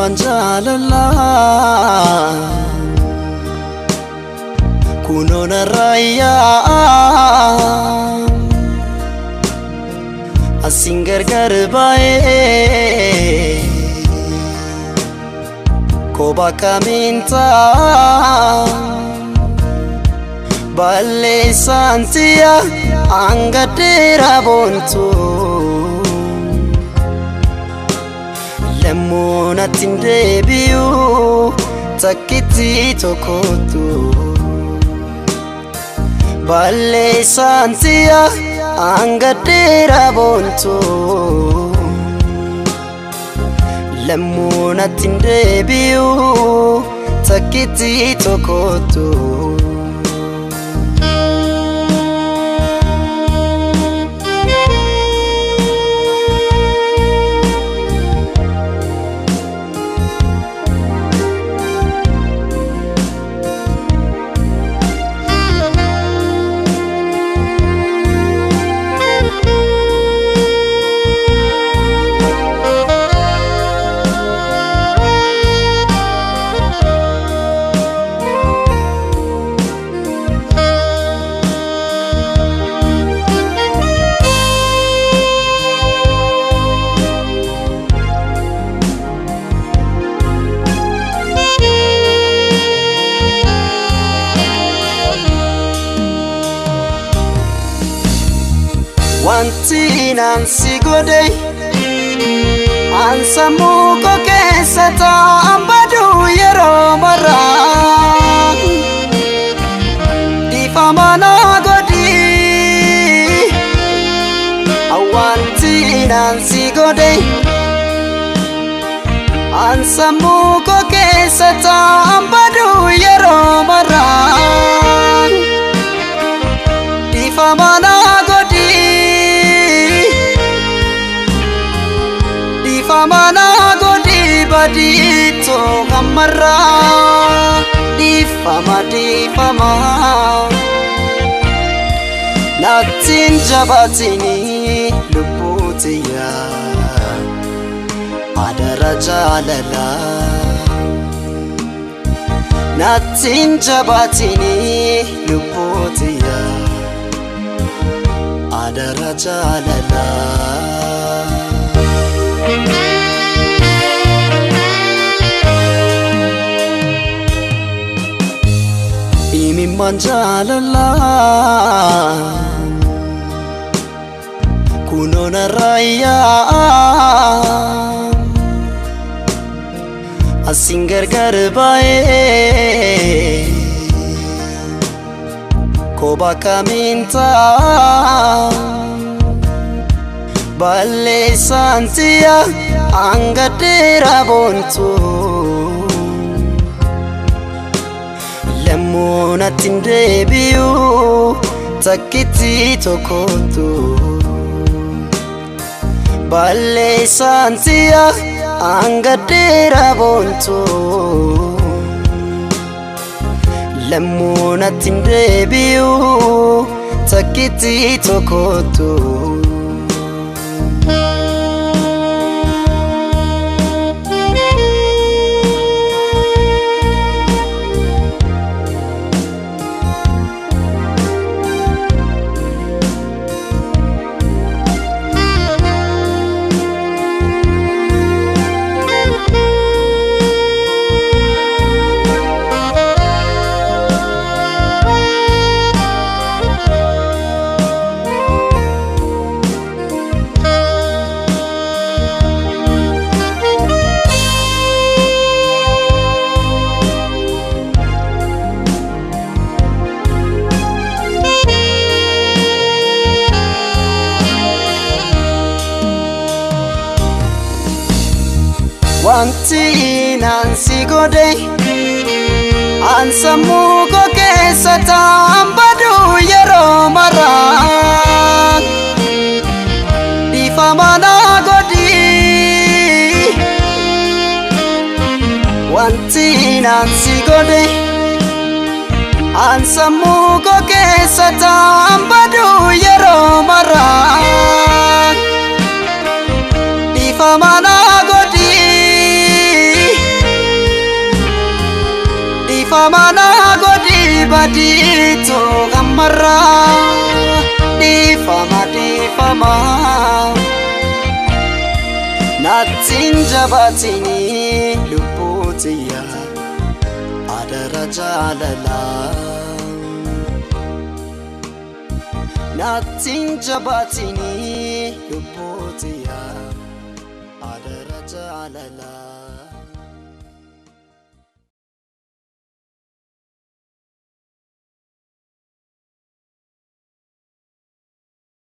Imimmaan jaalalaa kunoo narraa yaa'a asiin gargar baay'ee kophaa kamiin ta'a balleessaan si'a hanga dheeraa boontu. Lammuu natti hin deebi'u takkitti tokkotu balleessaan si'a hanga dheeraa boontu. Lammuu natti hin deebi'u takkitti tokkotu. Wanti naan si godhe an sammuu koo keessa taa'an baduu yeroo maraa dhiifama naa godhi. Wanti naan si godhe an sammuu koo keessa taa'an baduu yeroo maraa dhiifama naa godhi. Dhiifama naa godhi badiitoo hammarraa dhiifama dhiifama natti hin jabaatini lubbuu tiyyaa adara jaalalaa natti hin jabaatini lubbuu tiyyaa adara jaalalaa. Imimmaan jaalalaa kunoo narraa yaa'a asiin gargar baay'ee kophaa kamiin ta'a balleessaan si'a hanga dheeraa boontu. Lammuu natti hin deebi'u takkitti tokkotu balleessaan si'a hanga dheeraa boontu. Lammuu natti hin deebi'u takkitti tokkotu. Wanti naan si godhe an sammuu koo keessa taa'an baduu yeroo maraa dhiifama naa godhi. Wanti naan si godhe an sammuu koo keessa taa'an baduu yeroo maraa dhiifama naa godhi. Dhiifama naa godhi badiitu gammarraa dhiifama dhiifama. Nattiin jabaatini lubbuutiyya adara jaalalaa. Nattiin jabaatini lubbuutiyya adara jaalalaa.